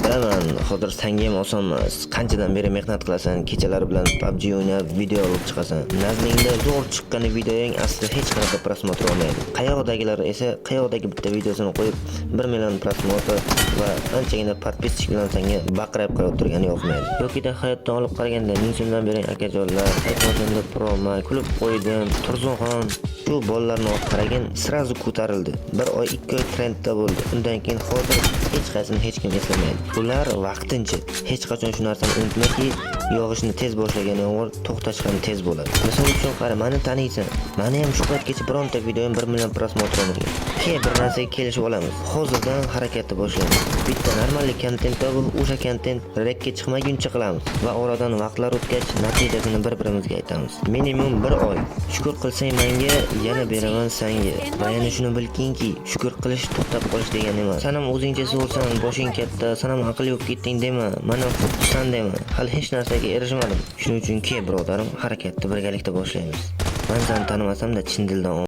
Bilaman, hozir sanga ham oson emas. Qanchadan beri mehnat qilasan, kechalari bilan PUBG o'ynab video olib chiqasan. Nazdingda zo'r chiqqan videoying aslida hech qanaqa просмотр olmaydi. Qayoqdagilar esa qayoqdagi bitta videosini qo'yib 1 million просмотр va anchagina подписчик bilan senga baqirib qarab turgani yoqmaydi. Yokida hayotdan olib qaraganda, 1000 so'mdan bering akajonlar, iPhone'da Pro Max, kulib qo'ydim, Tursunxon, shu bolalarni olib qaragin, сразу ko'tarildi. Bir oy, 2 oy trendda bo'ldi. Undan keyin hozir hech qaysini hech kim eslamaydi. Ular vaqtincha. Hech qachon shu narsani unutmaki, yog'ishni tez boshlagan yomg'ir to'xtash ham tez bo'ladi. Misol uchun qara, mani taniysan. Mani ham shu paytgacha bironta videoyim 1 million просмотр olmagan. Ke, bir narsaga kelishib olamiz. Hozirdan harakatni boshlaymiz. Bitta нормальный kontent topib, o'sha kontent rekka chiqmaguncha qilamiz va oradan vaqtlar o'tgach natijasini bir-birimizga aytamiz. Minimum bir oy. Shukur qilsang menga, yana beraman sanga. Va yana shuni bilginki, shukur qilish to'xtab qolish degani emas. San ham o'zingcha zo'rsan, boshing katta, san ham aqlli bo'lib ketding dema. Mana xuddi san dema. Hali hech narsaga erishmadim. Shuning uchun ke, birodarim, harakatni birgalikda boshlaymiz. Man seni tanimasam-da, chin dildan